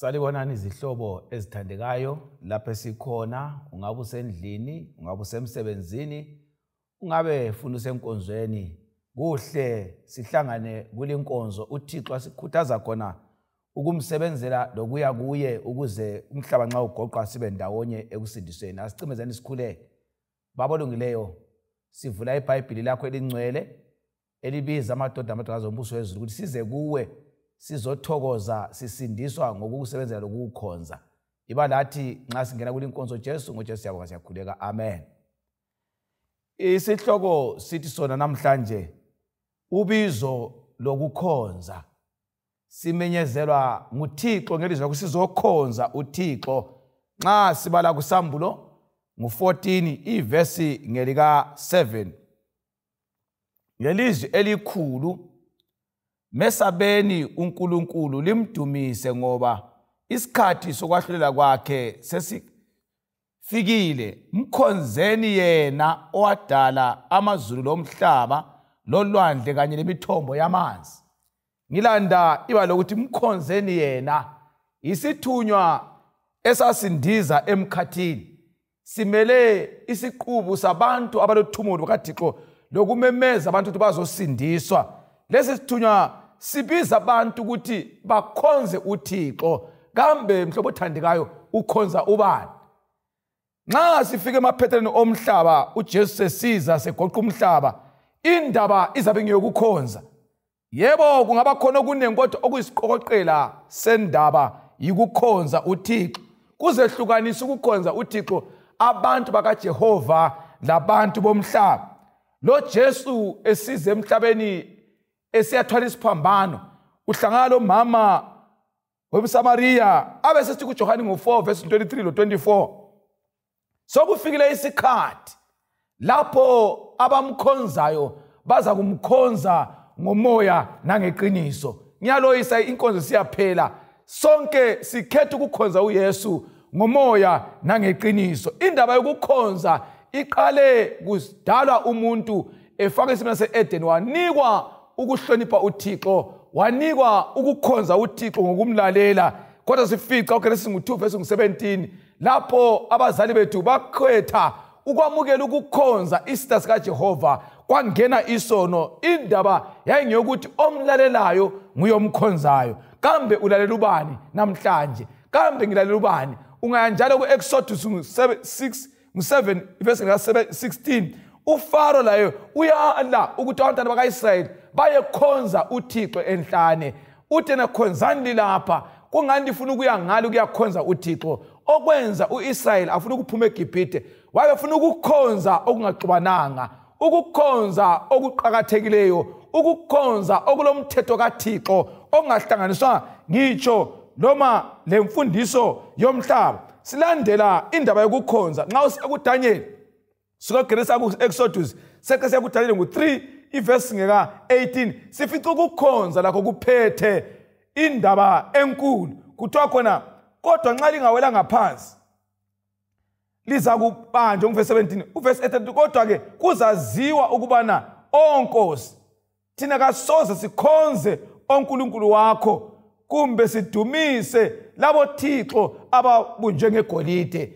Salibonani izihlobo ezithandekayo lapho esikhona, ungabe usendlini, ungabe usemsebenzini, ungabe funa usenkonzweni. Kuhle sihlangane kulinkonzo uThixo asikhuthaza khona ukumsebenzela lokuya kuye ukuze umhlaba nxa ugoqwa sibe ndawonye ekusindisweni. Asicimezeni sikhuleke. Baba olungileyo, sivula iBhayibhili lakho elingcwele elibiza amadoda amadodakazi ombuso wezulu ukuthi size kuwe sizothokoza sisindiswa ngokukusebenzela lokukukhonza. Iba lathi nxa singena kulinkonzo Jesu, ngoJesu siyabonga siyakhuleka, amen. Isihloko sithi sona namhlanje ubizo lokukhonza. Simenyezelwa nguThixo ngelizwi lakho sizokhonza uThixo. Nxa sibala kusambulo ngu-14 ivesi ngelika 7, ngelizwi elikhulu: mesabeni uNkulunkulu limdumise, ngoba isikhathi sokwahlulela kwakhe sesifikile. Mkhonzeni yena owadala amazulu lomhlaba lolwandle kanye lemithombo yamanzi. Ngilanda iba lokuthi mkhonzeni yena, isithunywa esasindiza emkhathini, simele isiqubu sabantu abalothumo lukaThixo lokumemeza abantu ukuthi bazosindiswa. Lesi sithunywa sibiza abantu ukuthi bakhonze uThixo. Kambe mhlobo othandekayo, ukhonza ubani? Nxa sifike emaphethelweni omhlaba, uJesu sesiza segoqa umhlaba, indaba izabe ngeyokukhonza. Yebo, kungaba khona okuningi, kodwa okuyisiqokoqela sendaba yikukhonza uThixo. Kuzehlukanisa ukukhonza uThixo abantu bakaJehova labantu bomhlaba. Lo Jesu esize emhlabeni esiyathwala isiphambano, uhlangana lo mama weSamaria, abe sesithi kuJohane ngo-4 verse 23 lo 24, sokufikile isikhathi lapho abamkhonzayo baza kumkhonza ngomoya nangeqiniso. Ngiyaloyisa, inkonzo siyaphela, sonke sikhetha ukukhonza uYesu ngomoya nangeqiniso. Indaba yokukhonza iqale kudalwa umuntu efaka isimilo se-Eden, wanikwa ukuhlonipha uThixo, wanikwa ukukhonza uThixo ngokumlalela. Kodwa sifica uGenesis ngu-2 verse 17 lapho abazali bethu bakhetha ukwamukela ukukhonza isitha sikaJehova, kwangena isono. Indaba yayingeyokuthi omlalelayo nguye omkhonzayo. Kambe ulalela ubani namhlanje? Kambe ngilalela ubani? Ungaya njalo ku-Exodus 6 7 verse 16, uFaro layo uyala ukuthi abantwana bakaIsrayeli bayekhonza uThixo enhlane. Uthi yena, khonzani lapha, kungani lifuna ukuya ngale ukuyakhonza uThixo? Okwenza uIsrayeli afuna ukuphuma eGibhithe, wayefuna ukukhonza okungaxubananga, ukukhonza okuqakathekileyo, ukukhonza okulomthetho kaThixo ongahlanganiswa ngitsho noma lemfundiso yomhlaba. Silandela indaba yokukhonza nxa usiya kuDaniel, suka Genesis ku-Exodus sekhe siya kuDaniel ngu-3 ivesi ngeka-18, sifica ukukhonza lakho kuphethe indaba enkulu. Kuthiwa khona, kodwa nxa lingawela ngaphansi liza kubanjwa, nguvesi 17. Uvesi 18, kodwa-ke kuzaziwa ukubana onkosi thina kasoze sikhonze onkulunkulu wakho kumbe sidumise labo thixo ababunjwe ngegolide.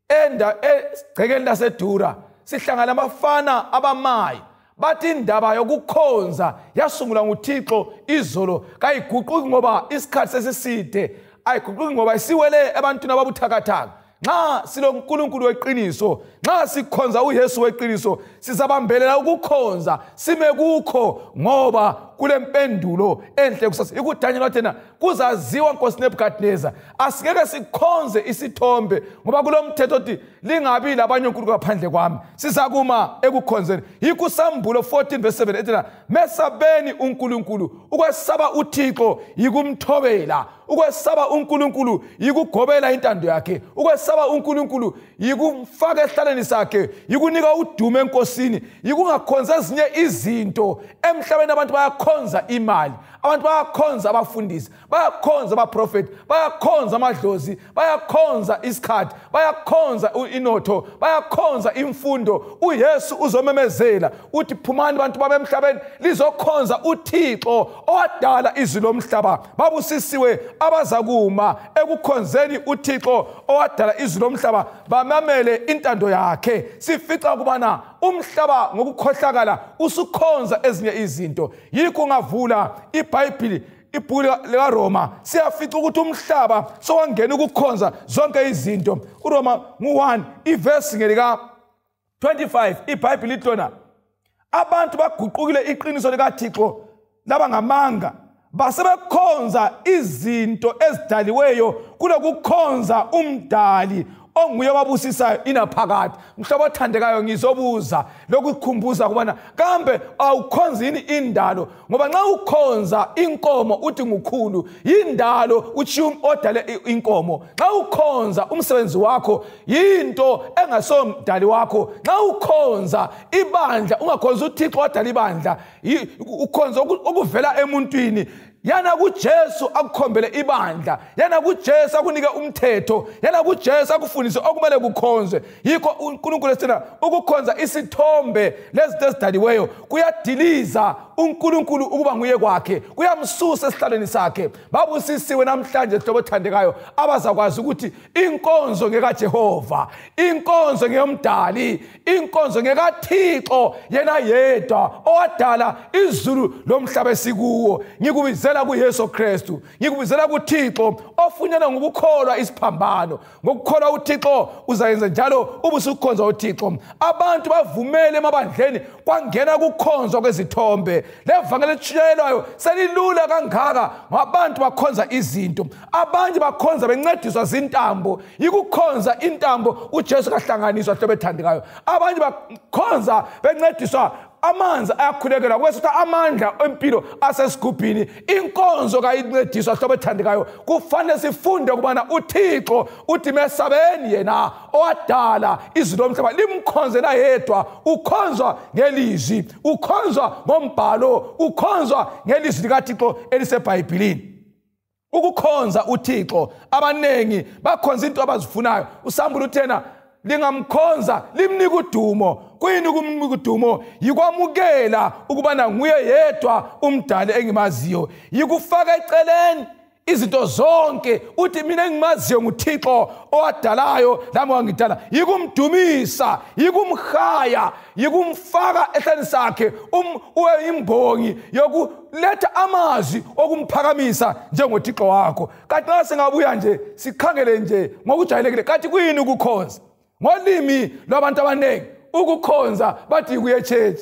Enda egcekeni laseDura sihlangana abafana abamayi, bathi indaba yokukhonza yasungulwa nguThixo izolo, kayiguquki ngoba isikhathi sesiside, ayiguquki ngoba isiwele ebantwini ababuthakathaka. Nxa siloNkulunkulu weqiniso, nxa sikhonza uYesu weqiniso, sizabambelela ukukhonza sime kukho, ngoba kulempendulo enhle kusasa. IkuDaniel wathena kuzaziwa Nkosi Nebukadnezar, asingeke sikhonze isithombe ngoba kulomthetho othi lingabi labanye onkulunkulu ngaphandle kwami. Sizakuma ekukhonzeni. Yikho Sambulo 14 verse 7 ethena mesabeni uNkulunkulu. Ukwesaba uThixo yikumthobela, ukwesaba uNkulunkulu yikugobela intando yakhe, ukwesaba uNkulunkulu yikumfaka esihlaleni sakhe, yikunika udumo enkosini, yikungakhonza ezinye izinto emhlabeni. Abantu bayakhonza imali, abantu bayakhonza abafundisi, bayakhonza abaprofeti, bayakhonza amadlozi, bayakhonza isikhathi, bayakhonza inotho, bayakhonza imfundo. uYesu uzomemezela uthi phumani bantu bami emhlabeni, lizokhonza uThixo owadala izulu lomhlaba. Babusisiwe abazakuma ekukhonzeni uThixo owadala izulu lomhlaba, bamamele intando yakhe. Sifica ukubana umhlaba ngokukhohlakala usukhonza ezinye izinto. Yikho ngavula iBhayibheli, ibhuku likaRoma, siyafica ukuthi umhlaba sowangena ukukhonza zonke izinto. uRoma ngu-1 ivesi ngelika 25, iBhayibheli lithi lona abantu baguqukile iqiniso likaThixo laba ngamanga, basebekhonza izinto ezidaliweyo kunokukhonza umdali onguye obabusisayo inaphakade. Mhlobo othandekayo, ngizobuza lokukhumbuza kubana kambe awukhonzi yini indalo? Ngoba nxa ukhonza inkomo uthi ngukhulu, yindalo utshiya odale inkomo. Nxa ukhonza umsebenzi wakho, yinto engasomdali wakho. Nxa ukhonza ibandla, ungakhonza uThixo wadala ibandla, ukhonza okuvela emuntwini. Yana kuJesu akukhombele ibandla, yana kuJesu akunike umthetho, yana kuJesu akufundise okumele kukhonzwe. Yikho uNkulunkulu esithena ukukhonza isithombe lezinto ezidaliweyo kuyadiliza uNkulunkulu ukuba nguye kwakhe, kuyamsusa esihlalweni sakhe. Babusisiwe namhlanje hlobo othandekayo abazakwazi ukuthi inkonzo ngekaJehova, inkonzo ngeyomdali, inkonzo ngekaThixo yena yedwa owadala izulu lomhlaba esikuwo. Ngikubizela kuYesu Kristu, ngikubizela kuThixo ofunyana ngokukholwa isiphambano. Ngokukholwa uThixo uzayenza njalo ubusukhonza uThixo. Abantu bavumele emabandleni kwangena kukhonzwa kwezithombe. Levangeli elitshunyayelwayo selilula kangaka ngabantu bakhonza izinto. Abanye bakhonza bencediswa zintambo, yikukhonza intambo uJesu kahlanganiswa hlobo ethandekayo. Abanye bakhonza bencediswa amanzi ayakhulekela, kwesitha amandla empilo asesigubhini. Inkonzo kayincediswa hlobo ethandekayo. Kufanele sifunde ukubana uThixo uthi mesabeni yena owadala izulu lomhlaba, limkhonze yedwa. Ukhonzwa ngelizwi, ukhonzwa ngombhalo, ukhonzwa ngelizwi likaThixo eliseBhayibhilini. Ukukhonza uThixo, abanengi bakhonza into abazifunayo. Usambula uthena lingamkhonza limnika udumo. Kuyini ukumnika udumo? Yikwamukela ukubana nguye yedwa umdali engimaziyo, yikufaka eceleni izinto zonke, uthi mina engimaziyo nguThixo owadalayo lami wangidala. Yikumdumisa, yikumhaya, yikumfaka ehleni sakhe, ube imbongi yokuletha amazwi okumphakamisa njengoThixo wakho. Kanti nxa singabuya nje sikhangele nje ngokujayelekile, kanti kuyini ukukhonza? Ngolimi lwabantu abaningi ukukhonza bathi kuye echurch.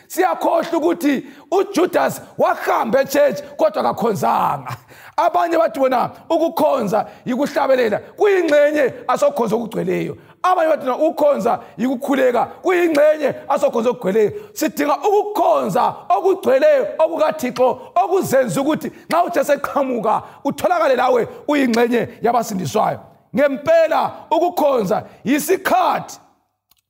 Siyakhohlwa ukuthi uJudas wahamba echurch kodwa akakhonzanga. Abanye bathi bona ukukhonza yikuhlabelela, kuyingxenye asokhonza okugcweleyo. Abanye bathi ukukhonza yikukhuleka, kuyingxenye asokhonza okugcweleyo. Sidinga ukukhonza okugcweleyo okukaThixo okuzenza ukuthi nxa uJesu eqhamuka utholakale lawe uyingxenye yabasindiswayo. Ngempela ukukhonza yisikhathi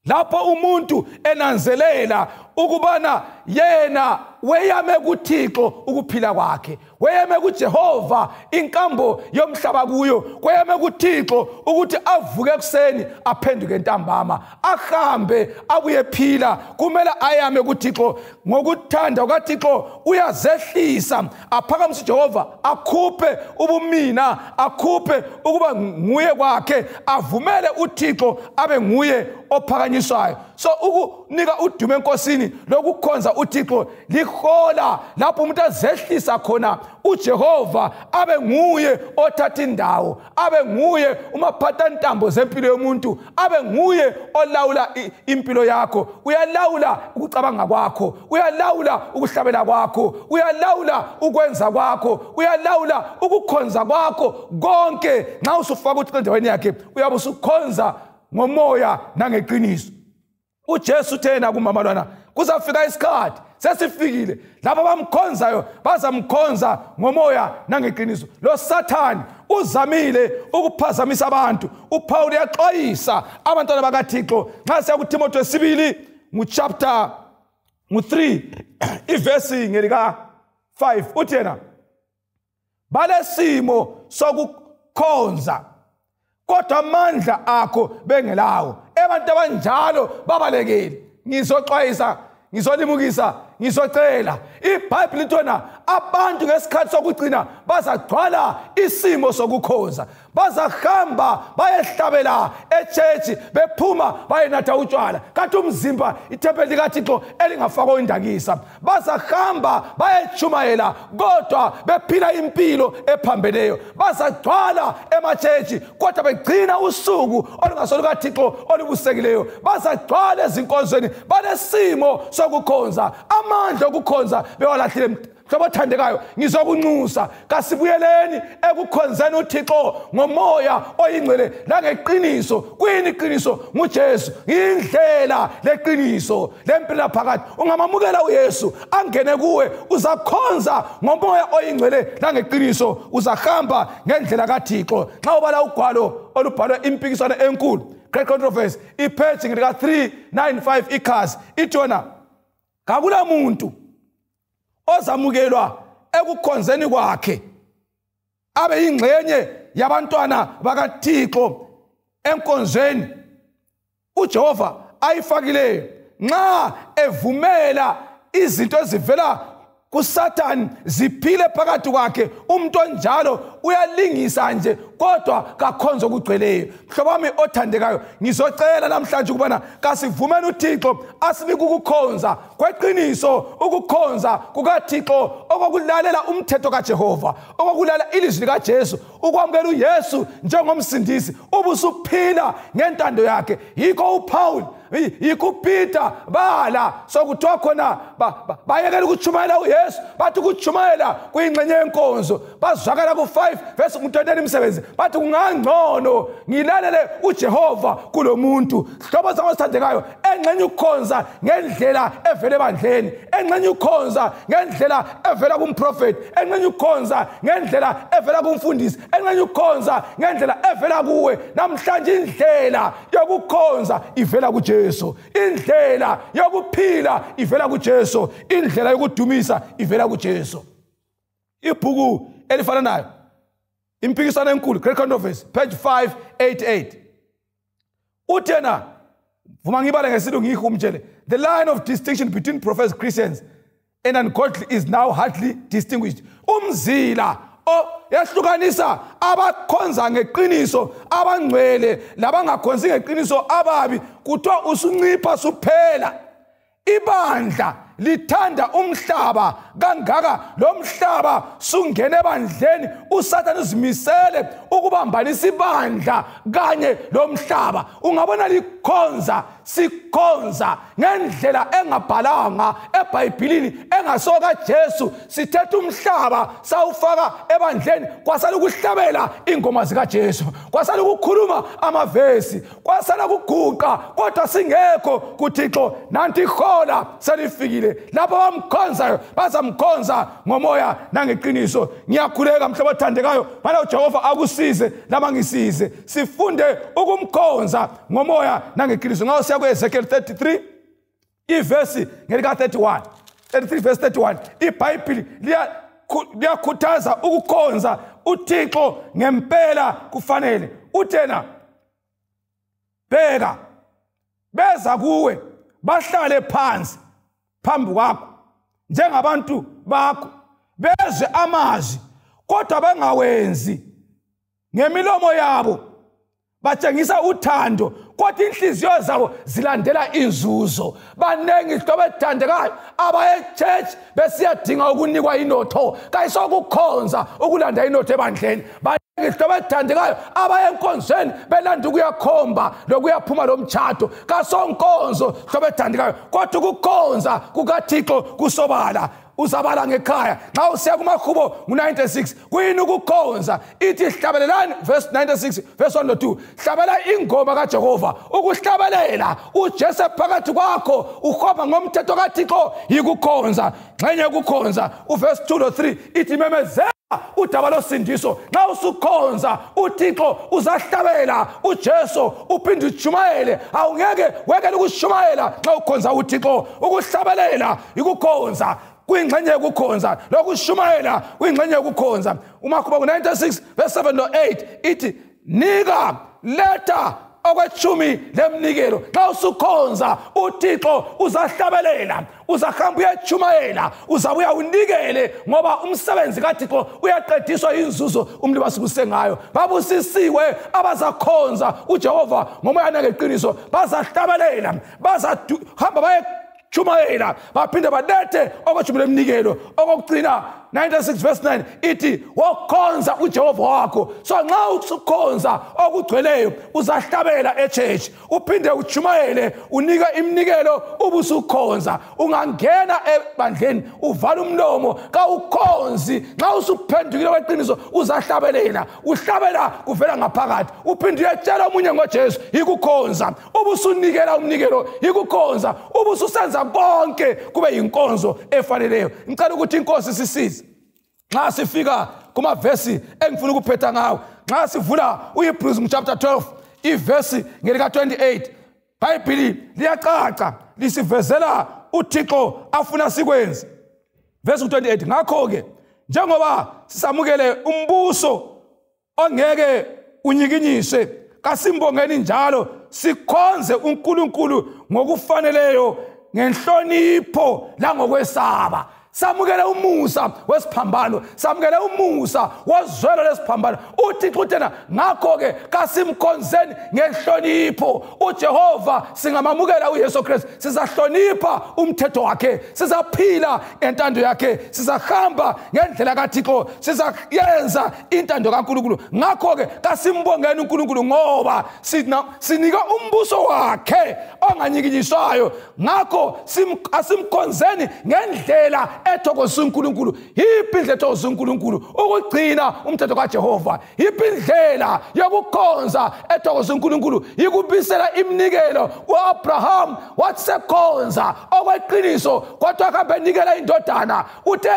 lapho umuntu enanzelela ukubana yena weyame kuThixo ukuphila kwakhe, weyame kuJehova inkambo yomhlaba kuyo, kweyame kuThixo ukuthi avuke ekuseni aphenduke ntambama, ahambe abuye phila. Kumele ayame kuThixo ngokuthanda kukaThixo. Uyazehlisa aphakamise uJehova, akhuphe ubumina, akhuphe ukuba nguye kwakhe, avumele uThixo abe nguye ophakanyiswayo. So ukunika udumo enkosini Eqiniso lokukhonza uThixo lihola lapho umuntu azehlisa khona uJehova abe nguye othatha indawo, abe nguye umaphatha ntambo zempilo yomuntu, abe nguye olawula impilo yakho. Uyalawula ukucabanga kwakho, uyalawula ukuhlabela kwakho, uyalawula ukwenza kwakho, uyalawula ukukhonza kwakho konke. Nxa usufaka uThixo endaweni yakhe uyabe usukhonza ngomoya nangeqiniso. uJesu uthena kumama lwana kuzafika isikhathi, sesifikile lapho abamkhonzayo bazamkhonza ngomoya nangeqiniso. Lo Sathane uzamile ukuphazamisa abantu. uPaul uyaxwayisa abantwana bakaThixo nxa siya kuTimothy wesibili nguchapter ngu3 ivesi ngelika 5 uthi yena balesimo sokukhonza kodwa amandla akho bengelawo. Abantu abanjalo babalekile. Ngizoxwayisa, ngizolimukisa, ngizocela. iBhayibheli lithona abantu ngesikhathi sokugcina bazagcwala isimo sokukhonza, bazahamba bayehlabela echechi, bephuma bayenatha utshwala, kanti umzimba ithempeli likaThixo elingafakwa indakisa. Bazahamba bayechumayela kodwa bephila impilo ephambeneyo. Bazagcwala emachechi kodwa begcina usuku olungasolo kaThixo olubusekileyo. Bazagcwala ezinkonzweni balesimo sokukhonza, amandla okukhonza bewalahlile. Mhlobo othandekayo, ngizokunxusa kasibuyeleni ekukhonzeni uThixo ngomoya oyingcwele langeqiniso. Kuyini iqiniso? NguJesu, indlela leqiniso lempilo phakathi. Ungamamukela uYesu angene kuwe, uzakhonza ngomoya oyingcwele langeqiniso, uzahamba ngendlela kaThixo. Nxa ubala ugwalo olubhalwe impikiswano enkulu, Great Controversy, ipage lika 395 ikhasi ithona kakula muntu ozamukelwa ekukhonzeni kwakhe abe yingxenye yabantwana bakaThixo enkonzweni uJehova ayifakileyo nxa evumela izinto ezivela kuSathane ziphile phakathi kwakhe. Umuntu onjalo uyalingisa nje kodwa kakhonza okugcweleyo. Mhlobo wami othandekayo, ngizocela namhlanje ukubana kasivumeni uThixo asinike ukukhonza kweqiniso, ukukhonza kukaThixo okokulalela umthetho kaJehova, okokulalela ilizwi likaJesu, ukwamukela uYesu njengomsindisi, ubusuphila ngentando yakhe. Yikho uPaul, yikho uPeter bala sokuthiwa khona bayekela ukutshumayela uYesu, bathi ukutshumayela kuyingxenye yenkonzo. Bazwakala ku-5 verse 20 imisebenzi, bathi kungangcono ngilalele uJehova kulo muntu. Hlobo zami ezithandekayo, engxenye ukukhonza ngendlela evela ebandleni, engxenye ukukhonza ngendlela evela kumprofeti, engxenye ukukhonza ngendlela evela kumfundisi, engxenye ukukhonza ngendlela evela kuwe. Namhlanje indlela yokukhonza ivela kuJesu, indlela yokuphila ivela kuJesu, indlela yokudumisa ivela kuJesu. Ibhuku elifana nayo impikiswano enkulu, Great Controversy, page 588 uthena, vuma ngibale ngesilungu ngihumtshele, the line of distinction between professed Christians and ungodly is now hardly distinguished. Umzila yahlukanisa abakhonza ngeqiniso abangcwele labangakhonzi ngeqiniso ababi, kuthiwa usuncipha suphela. Ibandla lithanda umhlaba kangaka, lo mhlaba sungena ebandleni. uSathane uzimisele ukubambanisa ibandla kanye lo mhlaba. Ungabona likhonza, sikhonza ngendlela engabhalanga eBhayibhelini, engasoka Jesu. Sithethe umhlaba sawufaka ebandleni, kwasala ukuhlabela ingoma zikaJesu, kwasala ukukhuluma amavesi, kwasala ukuguqa, kodwa singekho kuThixo. Nanti ihola selifikile lapho bamkhonzayo bazamkhonza ngomoya nangeqiniso. Ngiyakhuleka mhlobo othandekayo, bana uJehova akusize lama ngisize, sifunde ukumkhonza ngomoya nangeqiniso. Ngawo siya ku-Ezekiel 33 ivesi ngelika 31, 33 verse 31. iBhayibheli liyakhuthaza ukukhonza uThixo ngempela kufanele. Uthena bheka beza kuwe bahlale phansi phambi kwakho njengabantu bakho, bezwe amazwi kodwa bangawenzi. Ngemilomo yabo batshengisa uthando, kodwa inhliziyo zabo zilandela inzuzo. Baningi ihlobo ethandekayo abaye church besiyadinga ukunikwa inotho, kayisokukhonza ukulanda inotho ebandleni. Ihlobo ethandekayo abaye enkonzweni belanda ukuyakhomba lokuyaphuma lo mtshato, kasonkonzo hlobo ethandekayo, kodwa ukukhonza kukaThixo kusobala. Uzabala ngekhaya nxa usiya kumahubo ngu-96 kuyini ukukhonza? Ithi hlabelelani, verse 96 verse 1 no 2, hlabela ingoma kaJehova. Ukuhlabelela uJesu phakathi kwakho uhamba ngomthetho kaThixo yikukhonza. Ngxenye yokukhonza uverse 2 no 3 ithi memezela udaba losindiso. Nxa usukhonza uThixo uzahlabela uJesu uphinde utshumayele. Awungeke wekele ukushumayela nxa ukhonza uThixo. Ukuhlabelela ikukhonza, kuyingxenye yokukhonza, lokushumayela kuyingxenye yokukhonza. Umahubo ku-96 verse 7 no 8 ithi nika, letha okwetshumi lemnikelo. Nxa usukhonza uThixo uzahlabelela, uzahamba uyatshumayela, uzabuya unikele, ngoba umsebenzi kaThixo uyaqediswa inzuzo umlimi asibuse ngayo. Babusisiwe abazakhonza uJehova ngomoya nangeqiniso, bazahlabelela, bazahamba baye tshumayela, baphinde balethe okwetshumi lemnikelo. Okokugcina 96 verse 9 ithi wokhonza uJehova wakho. So nxa usukhonza okugcweleyo uzahlabela echurch, uphinde utshumayele, unike iminikelo, ubusukhonza. Ungangena ebandleni uvala umlomo kawukhonzi. Nxa usuphendukile kweqiniso uzahlabelela, uhlabela kuvela ngaphakathi, uphinde uyetshela omunye ngoJesu, yikukhonza. Ubusunikela umnikelo, yikukhonza. Ubususenza konke kube yinkonzo efaneleyo. Ngicela ukuthi inkosi sisize nxa sifika kumavesi engifuna ukuphetha ngawo. Nxa sivula uHebrews chapter 12 ivesi ngelika 28, iBhayibhili liyacaca lisivezela uThixo afuna sikwenze. Verse 28, ngakho-ke njengoba sisamukele umbuso ongeke unyikinyiswe, kasimbongeni njalo sikhonze uNkulunkulu ngokufaneleyo ngenhlonipho langokwesaba. Samukele umusa wesiphambano, samukele umusa wozwelo lesiphambano. uThixo uthena ngakho-ke kasimkhonzeni ngenhlonipho uJehova. Singamamukela uYesu Kristu, sizahlonipha umthetho wakhe, sizaphila ngentando yakhe, sizahamba ngendlela kaThixo, sizayenza intando kaNkulunkulu. Ngakho-ke kasimbongeni uNkulunkulu ngoba sinika umbuso wakhe onganyikinyiswayo. Ngakho asimkhonzeni ngendlela ethokozisa uNkulunkulu. Yiphi indlela ethokozisa uNkulunkulu? Ukugcina umthetho kaJehova. Yiphi indlela yokukhonza ethokozisa uNkulunkulu? Yikubisela iminikelo. uAbraham wathi sekhonza okweqiniso, kodwa akabe enikela indodana. Uthe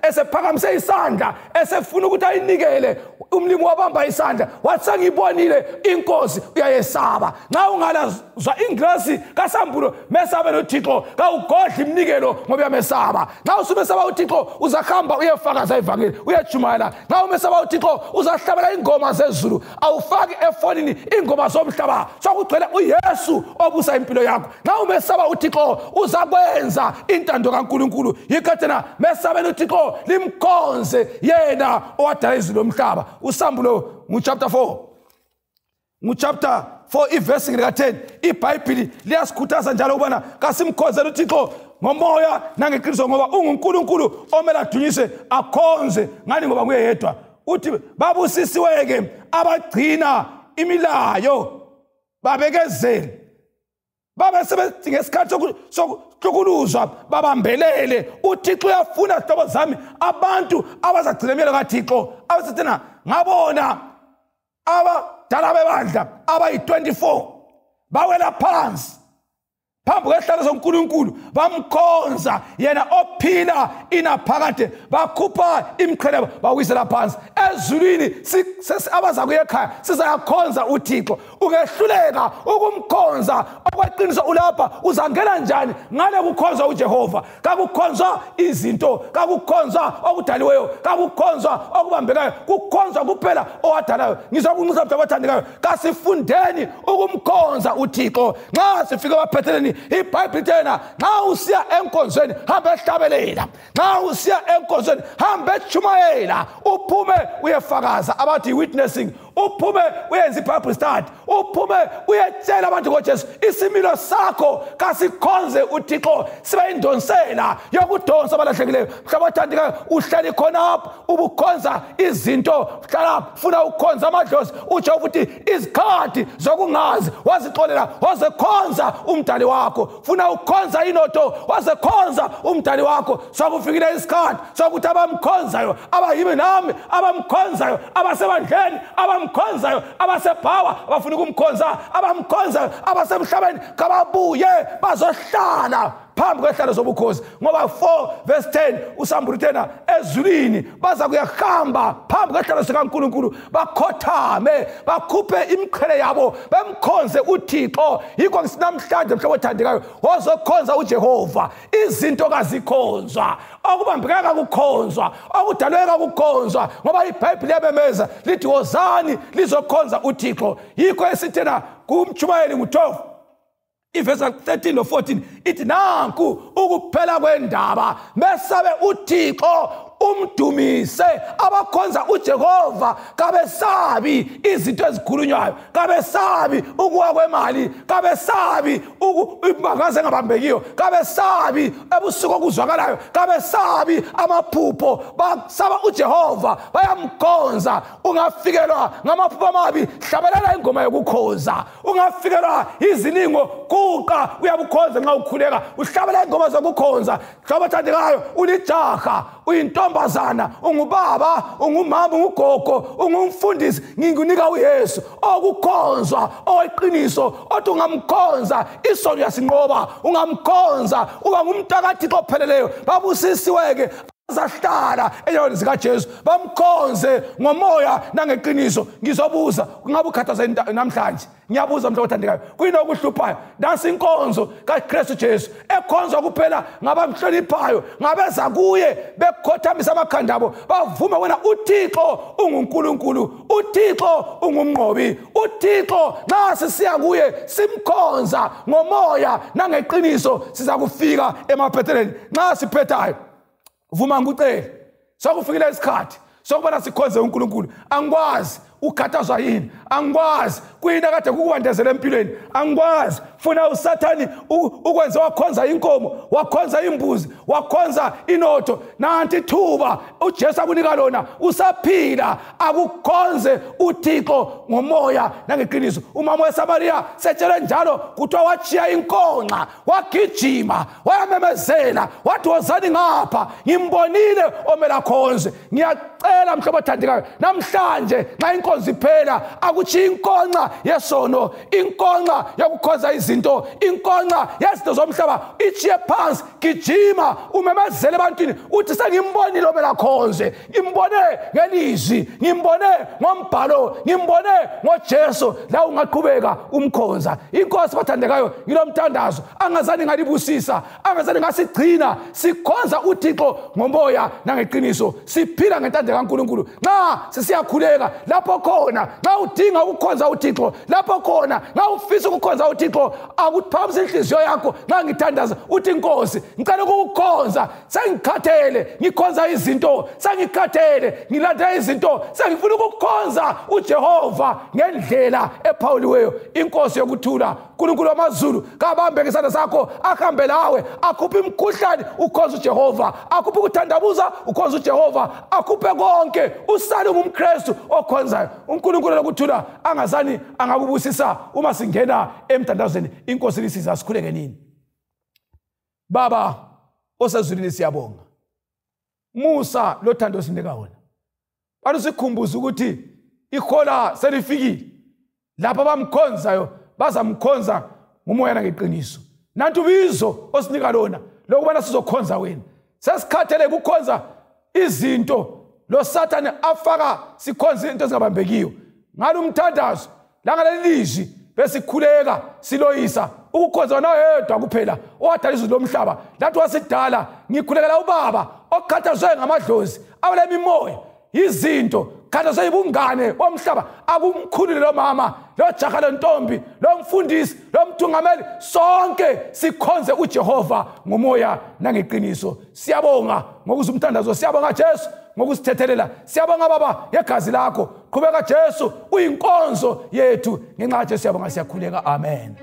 esephakamise isandla esefuna ukuthi ayinikele, umlimi wabamba isandla wathi sengibonile inkosi, uyayesaba. Nxa ungalazwa ingrasi kasambulo, mesabe noThixo, kawugodli iminikelo ngoba uyamesaba. Nxa usumesaba uThixo uzahamba uyefakaza ivangeli, uyatshumayela. Nxa umesaba uThixo uzahlabela ingoma zezulu, awufaki efonini ingoma zomhlaba, sokugcwele uYesu obusa impilo yakho. Nxa umesaba uThixo uzakwenza intando kaNkulunkulu. Yikho thina mesabeni uThixo, limkhonze yena owadala izulu lomhlaba. Usambulo nguchapter 4, nguchapter 4 ivesi lika-10, iBhayibhili liyasikhuthaza njalo ukubana kasimkhonzeni uThixo ngomoya nangeqiniso, ngoba unguNkulunkulu omele adunyiswe akhonze ngani, ngoba nguye yedwa. Uthi babusisiwe-ke abagcina imilayo babekezele, babe sebethi ngesikhathi sokuhlukuluzwa babambelele. uThixo uyafuna zihlobo zami abantu abazagcina imiyalo kaThixo. Abasethena ngabona abadala bebandla abayi-24 bawela phansi phambi kwesihlalo soNkulunkulu, bamkhonza yena ophila inaphakade, bakhupha imiqhele bawisela phansi. Ezulwini abaza kuye ekhaya sizayakhonza uThixo. Ungehluleka ukumkhonza okweqiniso ulapha, uzangena njani ngale kukhonzwa uJehova? Kakukhonzwa izinto, kakukhonzwa okudaliweyo, kakukhonzwa okubambekayo, kukhonzwa kuphela owadalayo. Ngizokunxusa mntu abathandekayo, kasifundeni ukumkhonza uThixo. Nxa sifika emaphethelweni, iBhayibhili tena nxa usiya enkonzweni hambe ehlabelela, nxa usiya enkonzweni hambe echumayela, uphume uyefakaza, abathi witnessing. Uphume uyenze iBible study, uphume uyetshela abantu ngoJesu. Isimilo sakho kasikhonze uThixo, sibe indonsela yokudonsa abalahlekileyo. Mhlobo othandekayo, uhleli khonapho ubukhonza izinto, hlala funa ukukhonza amadlozi. Utsho ukuthi izikhathi zokungazi wazixolela, wazekhonza umdali wakho. Funa ukukhonza inotho, wazekhonza umdali wakho. Sokufikile isikhathi sokuthi abamkhonzayo, abayimi nami, abamkhonzayo, abasebandleni, abamkhonzayo, abasebhawa, abafuna ukumkhonza, abamkhonzayo, abasemhlabeni, kababuye bazohlala phambi kwehlalo zobukhosi. Ngoba 4 verse 10 usambulo ezulwini baza kuyahamba phambi kwehlalo sikaNkulunkulu, bakhothame, bakhuphe imiqhele yabo, bemkhonze uThixo. Yikho namhlanje mhlobo othandekayo, wozokhonza uJehova. Izinto kazikhonzwa, okubambekeka kukhonzwa, okudalweka kukhonzwa, ngoba iBhayibheli liyamemeza lithi wozani lizokhonza uThixo. Yikho esithena kumchumayeli ngo-12 ivesi 13 no 14 ithi nanku ukuphela kwendaba, mesabe uThixo umdumise. Abakhonza uJehova kabesabi izinto ezikhulunywayo, kabesabi ukuwa kwemali, kabesabi imbangaze engabambekiyo, kabesabi ebusuku okuzwakalayo, kabesabi amaphupho. Basaba uJehova, bayamkhonza. Ungafikelwa ngamaphupho amabi, hlabelela ingoma yokukhonza. Ungafikelwa izilingo, guqa uyabukhonza nxa ukhuleka, uhlabelela ingoma zokukhonza. Mhlobo othandekayo, ulijaha, uyintombazana, ungubaba, ungumama, ungugogo, ungumfundisi, ngikunika uYesu okukhonzwa oweqiniso, othi ungamkhonza isono uyasinqoba, ungamkhonza uba ngumntakaThixo opheleleyo. Babusisiwe-ke azahlala enyaweni zikaJesu, bamkhonze ngomoya nangeqiniso. Ngizobuza, kungabe ukhathazwe namhlanje? Ngiyabuza mhlobo othandekayo, kuyini okuhluphayo? Nansi inkonzo kaKristu Jesu ekhonzwa kuphela ngabamhloniphayo, ngabeza kuye bekhothamisa amakhanda abo, bavume wena uThixo unguNkulunkulu, uThixo ungumnqobi, uThixo nxa sisiya kuye simkhonza ngomoya nangeqiniso, siza kufika emaphethelweni. Nxa siphethayo, vuma ngikucele, sokufikile isikhathi sokubana sikhonze uNkulunkulu. Angikwazi ukhathazwa yini, angikwazi kuyini akade kukubandezela empilweni, angikwazi funa uSathani ukwenze wakhonza inkomo, wakhonza imbuzi, wakhonza inotho. Nanti ithuba uJesu akunika lona usaphila, akukhonze uThixo ngomoya nangeqiniso. Umama weSamariya setshelwe njalo, kuthiwa watshiya inkonxa, wagijima, wayamemezela, wathi wozani ngapha, ngimbonile omele akhonze. Ngiyacela mhlobo othandekayo, namhlanje nxa inkonzo iphela, akutshiya inkonxa yesono, inkonxa yokukhonza izinto, inkonxa yezinto zomhlaba, itshiye phansi, gijima umemezele ebantwini uthi sengimbonile omele akhonze, ngimbone ngelizwi, ngimbone ngombhalo, ngimbone ngoJesu. La ungaqhubeka umkhonza. Inkosi bathandekayo, ngilomthandazo angazani ngalibusisa, angazani ngasigcina sikhonza uThixo ngomoya nangeqiniso, siphila ngentando kaNkulunkulu. Nxa sisiyakhuleka lapho khona, nxa udinga ukukhonza uThixo lapho khona, nxa ufisa ukukhonza uThixo, akuphakamisa inhliziyo yakho. Nxa ngithandaza uthi Nkosi, ngicela ukukukhonza, sengikhathele ngikhonza izinto, sengikhathele ngilandela izinto, sengifuna ukukhonza uJehova ngendlela ephawuliweyo. Inkosi yokuthula, uNkulunkulu wamazulu, kabambe ngesandla sakho, ahambe lawe, akhuphe imikhuhlane, ukhonze uJehova, akhuphe ukuthandabuza, ukhonze uJehova, akhuphe konke, usale ungumKristu okhonzayo. uNkulunkulu lokuthula angazani angakubusisa uma singena emthandazweni. Inkosi lisiza, sikhuleke nini. Baba osezulwini, siyabonga musa lothando osinika wona. Balusikhumbuza ukuthi ihola selifikile, lapho abamkhonzayo bazamkhonza ngomoya nangeqiniso. Nantu ubizo osinika lona lokubana sizokhonza wena. Sesikhathele ukukhonza izinto lo Sathane afaka sikhonza into ezingabambekiyo. Ngalo umthandazo langaleli lizwi besikhuleka siloyisa ukukhonza wena yedwa kuphela owadala izulu lomhlaba, lathi wasidala. Ngikhulekela ubaba okhathazwe ngamadlozi, abalemimoya, izinto khathazwe ibungane bomhlaba, akumkhulule lo mama, lo jaha, lo ntombi, lo mfundisi, lo mthungameli, sonke sikhonze uJehova ngomoya nangeqiniso. Siyabonga ngokuza umthandazo, siyabonga Jesu ngokusithethelela, siyabonga Baba ngegazi lakho. Qhubeka Jesu, uyinkonzo yethu. Ngenxa kaJesu siyabonga, siyakhuleka, amen.